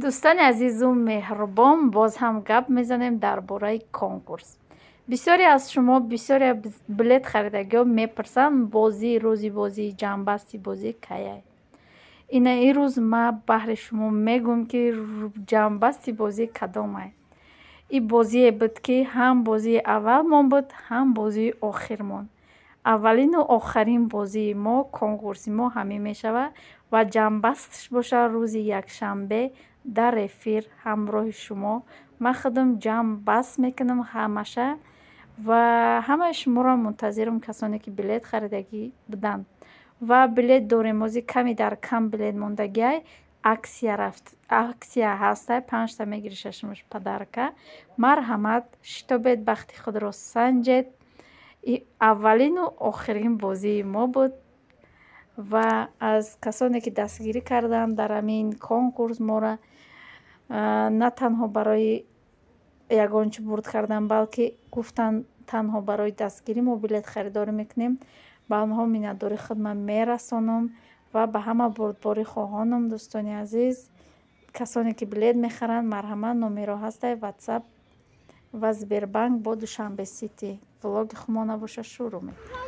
Дӯстони азизу меҳрубон, боз ҳам гап мезанем дар бораи конкурс. Бисёре аз шумо, бисёре билет харидагиҳо мепурсанд, бозӣ, рӯзи бозӣ, ҷамъбасти бозӣ каяй? Ина ин рӯз ман баҳри шумо мегӯям, ки ҷамъбасти бозӣ кадомай. Ин бозие буд, ки ҳам бозии аввалмон буд, ҳам бозии охирмон. Аввалину охарин бозии мо, конкурси мо ҳамин мешавад ва ҷамъбасташ бошад рӯзи якшанбе дар эфир ҳамроҳи шумо. Ман худам ҷамъбаст мекунам ҳамаша ва ҳамаи шуморо мунтазирам, касоне ки билет харидагӣ буданд. Ва билет дорем, ҳозир ками дар кам билет мондагиай, аксия рафт, аксия ҳастай, 5та мегири, шашумаш подарка. Марҳамат, шитобед, бахти худро санҷед. Аввалину охирин бозии мо буд ва аз касоне ки дастгирӣ карданд дар ҳамин конкурс моро на танҳо барои ягон чӣ бурд кардан, балки гуфтанд танҳо барои дастгирӣ мо билет харидорӣ мекунем. Ба онҳо миннатдории худ ман мерасонам ва ба ҳама бурдборӣ хоҳонам. Дӯстони азиз, касоне ки билет мехаранд, марҳамат, номеро ҳастай, WhatsApp ва Сбербанк бо Душанбе Сити. Влоги хумона боша шурӯъ мекунем.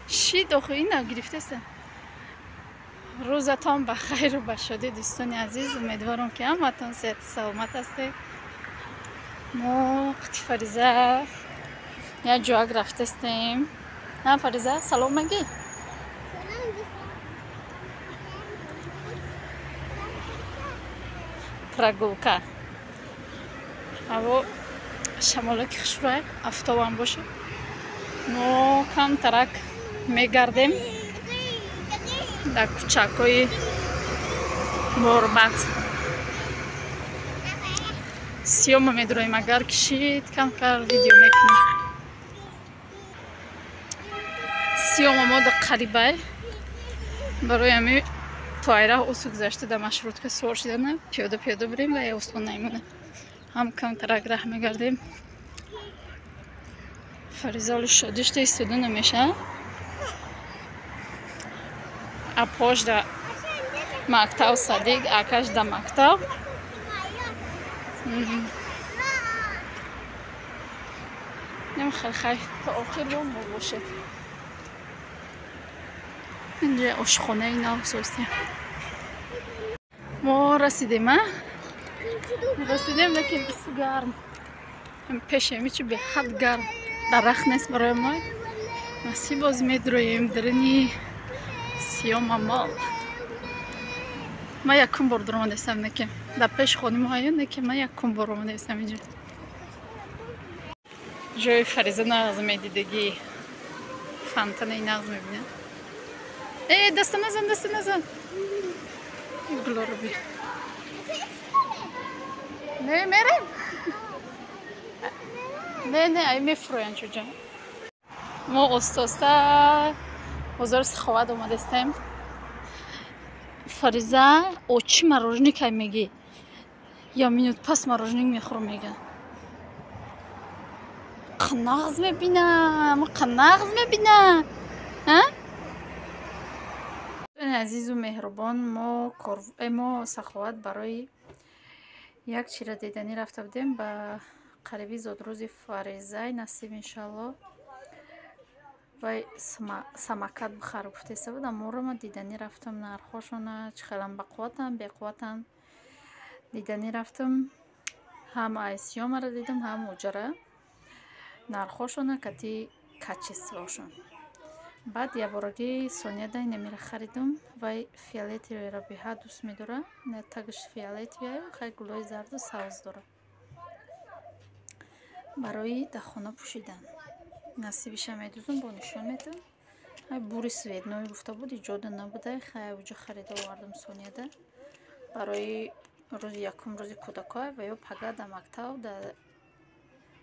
Шид охи ина гирифтеса. Рӯзатон ба хайру ба шодӣ, дӯстони азиз. Умедворам, ки ҳаматон сеҳату саломат ҳастед. Мо қити Фариза як ҷоак рафтастем. На, Фариза, салом мегӣ? Прогулка. Ҳаво шамолаки хушрӯя, афтобам бошад. Мо камтарак мегардем дар кӯчакҳои Борбад. Сиёма медуроем, агар кишид камкар видео мекунем. Сиёма мо да қарибай, барои ҳами то айраҳ осу гузашта дар маршрутка сувор шидана, пиёда пиёда бирем ва осон наймона. Ҳам камтарак раҳ мегардем. Фаризоли шодишта истода намешавад. Апош да мактаб, садик, акаш да мактаб. Нем хел, то охир бо мо бошед. Инҷа ошхонаи нав состем. Мо расидем, а? Расидем, лекин бису гарм. Пешеми чи беҳад гарм. Дарахт нест барои мо. Насиб, боз медроем дарини Сиёма Мол. Ман якум бор дуромадастам, неки дар пеши хони мо аю, неки ман якум бор омадастам инҷо. Ҷои Фариза нағз медидагӣ, фонтанаи нағз мебинад. Э, даста назан, даста назан. Гулоро би. Не, мерем? Не, не, ай мефурӯянд чуҷа. Мо оста-оста бозори Саховат омадастем. Фариза очи мороженик ай мегӣ. Я минут пас мороженик мехӯрам мега. Қанағз мебинам, қанағз мебинам. А? Азизу меҳрубон, мо мо Саховат барои як чира диданӣ рафта будем ба қариби зодрӯзи Фаризай, насиб иншалло. Вай самокат бихар гуфтеста буд, аморо ман диданӣ рафтам, нархҳошона чӣ хелам бақувватанд, беқувватанд диданӣ рафтам. Ҳам айсиёмаро дидам, ҳам уҷара, нархҳошона кати качествошон. Баъд якборагӣ Сонияда инамира харидам. Вай фиолетовыйро беҳад дӯст медорад. Тагаш фиолетовый, хай гулои зарду сабз дорад. Барои дар хона пӯшидан. Насибиша медӯзам, бо нишон медам. Ай бури цветной гуфта буд, иҷода набуда, хай уҷа харида овардам Сонияда. Барои рӯзи якум, рӯзи кӯдакҳо ва ё пага дар мактаб дар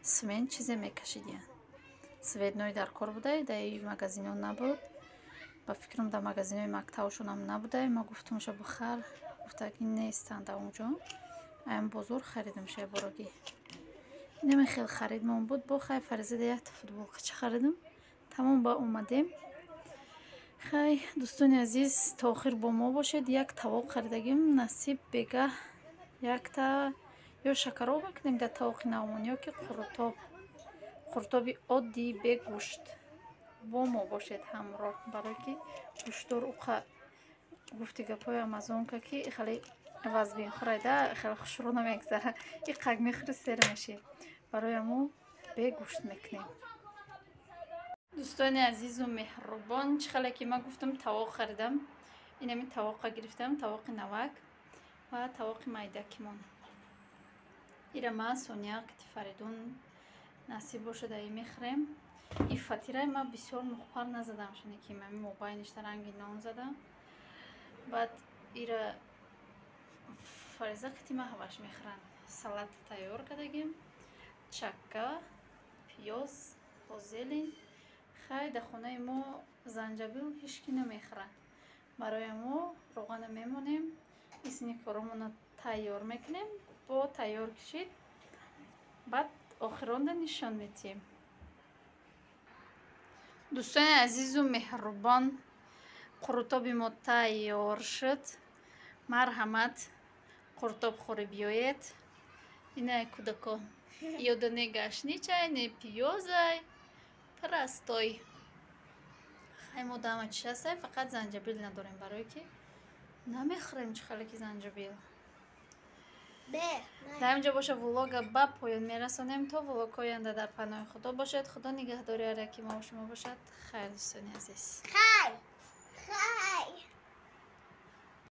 смен чизе мекашидиянд. Цветной дар кор буда, дар магазинҳо набуд. Ба фикрам, дар магазинҳои мактабшонам набуда. Ма гуфтамша бихар, гуфта ки нестанд дар онҷо. Аям бозор харидамша якборагӣ. Инаме хел харидмон буд. Бо хай Фаризада якта футболкача харидам. Тамом, ба омадем. Хай, дӯстони азиз, то охир бо мо бошед. Як тавоқ харидагим, насиб бегаҳ якта ё шакароб мекунем дар тавоқи навмон, ё ки қурутоб, қурутоби оддӣ, бегӯшт. Бо мо бошед ҳамроҳ, барое ки гӯштдор уқа гуфти гапҳои амазонка, ки хеле вазбин хӯрайда, хеле хушрӯ намегзара, и қак мехӯри, сер мешӣ. Барои ҳамо бегӯшт мекунем. Дӯстони азизу меҳрубон, чӣ хеле ки ман гуфтам, тавоқ харидам. Инами тавоқа гирифтам, тавоқи навак ва тавоқи майдакимон. Ира ман, Сония кити Фаридун, насиб бошад, аи мехӯрем. И фатираи ман бисёр мухпар назадам, шуне ки мами мобайништа ранги нон задам. Баъд ира Фариза кити ма ҳаваш мехӯранд. Салат тайёр кардагим: чакка, пиёз бо зелень. Хай, дар хонаи мо занҷабил ҳеҷ ки намехӯрад, барои мо роғана мемонем, исни коромона тайёр мекунем. Бо тайёр кишид, баъд охиронда нишон медиҳем. Дӯстони азизу меҳрубон, қурутоби мо тайёр шуд. Марҳамат, қурутобхӯрӣ биёед. Инай кӯдако ёда не гашничай, не пиёзай, простой. Хай, мо дама чишастай, фақат занҷабил надорем, барое ки намехӯрем, чӣ хеле ки занҷабил. Дар инҷо боша, влога ба поён мерасонем. То влогҳои оянда дар паноҳи Худо бошед. Худо нигаҳдори ҳар яки мо шумо бошад. Хайр, дӯстони азиз. Хай, хай.